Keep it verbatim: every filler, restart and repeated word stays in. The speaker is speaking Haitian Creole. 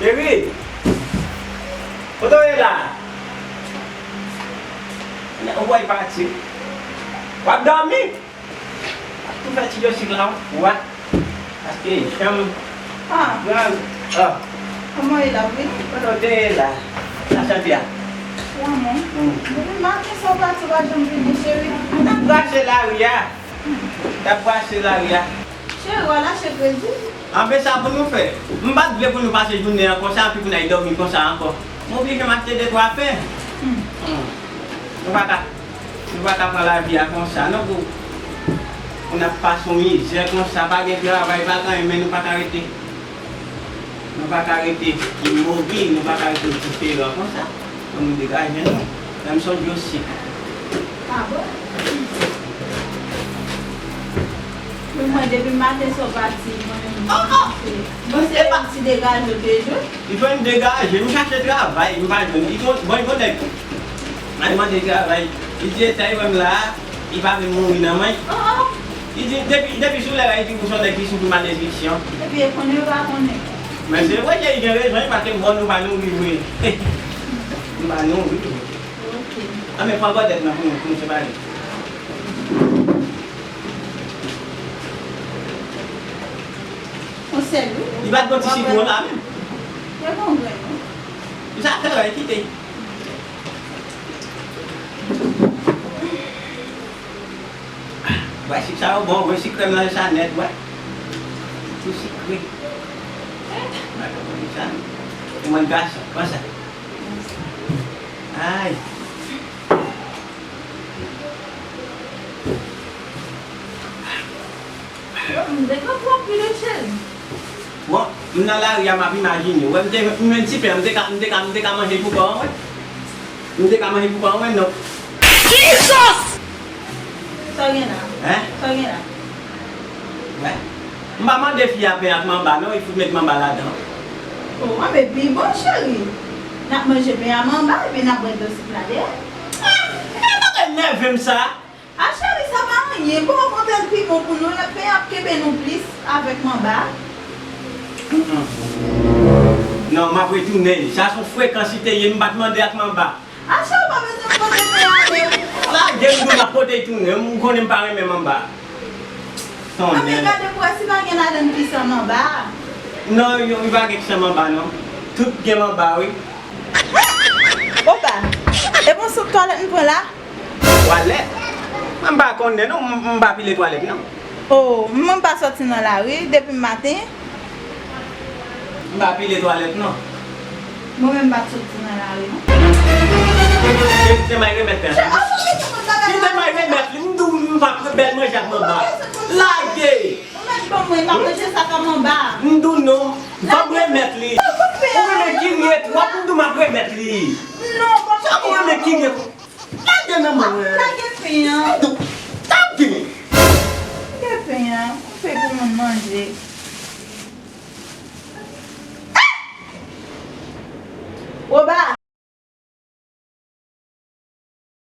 Cheri, kote w ye la? Ou wè l pati? W ap dòmi? Tou fè ti jòsik la, w a. Paske janm Ah, pran. Ah, kòman w ye la, wi? Kote w te ye la? Sa chante a? Lanmou. Hmm. Depi maten sa w pati, w pa janm vini, cheri. M t ap brase lari a. M t ap brase lari a. Cheri, w al achte kredi? Anben sa pou nou fè. M pa t vle pou nou pase jounen an konsa, anpi pou n al dòmi konsa ankò. M oblije m achte de twa pen. Hmm. Hmm. Nou pa ka, nou pa ka pran lavi a konsa, non, pou, pou n ap pase yon mizè konsa, pa gen travay, pa gen anyen, men nou pa ka rete. Nou pa ka rete imobil, nou pa ka rete diferan konsa. Fò nou degaje nou. Menm son jòsik. Ah bon? Men mwen, depi maten sa w pati, mwen menm, oh, oh! Mwen se yon ti degaje w te jwe. Li fè m degaje, m chache travay, m pa jwenn. Li gon, bon, li gon nèg. Al mande travay. Li di eta li wè m la a, li pa vle mouri nan men. Oh, oh. Li di, depi, depi sou lè la, li di pou son nèg ki soufri malediksyon. Epi, e konnen yo pa konnen. Men se vre ke li gen rezon, wi, paske m bon nou pa nouri vre. M pa nouri. Ok. Anben, pran gòdèt nan pou nou, pou nou separe. Yon sèl, wi. Li pa t gon ti sitwon la menm. Te gon grenn, wi. Li sa fè, wè, kite. Bay sik sa yo bon, wè, sik krèm nan sa nèt, wè. Tou sikre. Bay konprann sa. Ou mwen gason, pran sa. Ay. M te ka pran pi de chèz. Bon, m nan lari a, m ap imajine. Wè, m te, m jwenn ti pen, m te ka, m te ka, m te ka manje pou kò an, wè. M te ka manje pou kò an, wè, non. Jesus! Sa w gen la? Hein? Sa w gen la? Wè. M pa mande fi a pen ak manba, non, li fout met manba ladan. Oh, anben pi bon, cheri. N ap manje pen a manba, epi n ap bwè dlo sik la dèyè. Ah, e pa t enève m sa. A cheri, sa pa anyen. Bon, okontrè, l pi bon pou nou. L ap, pen ap kenbe nou plis avèk manba. Mm-mm. Non, m ap retounen. Sa se yon frekansite ye, m pa t mande ak manba. A cheri, ou pa bezwen pote pen ale. Lage m, m ap pote tounen. M konnen m pa renmen manba. Anben, gade pou wè si pa gen ladann ki san manba. Non, yo, li pa gen ki san manba, non. Tout gen manba, wi. Opa, e bon sop twalèt m pran la? Twalèt? Mwen m pa konnen non, m, m pa pile twalèt non. Oh, mwen m pa sòti nan lari depi maten. M pa pile twalèt non. Mwen menm m pa t sòti nan lari non. Kite m al remèt pen an. Kite m al remèt li, m di w m p ap bèl manje ak manba. Lage! Ou mèt ban mwen, m ap manje sa kòman ba. M di w non. Fò m remèt li. Ou renmen kirye twòp, m di w m ap remèt li. Non, bon. Sa ou renmen kirye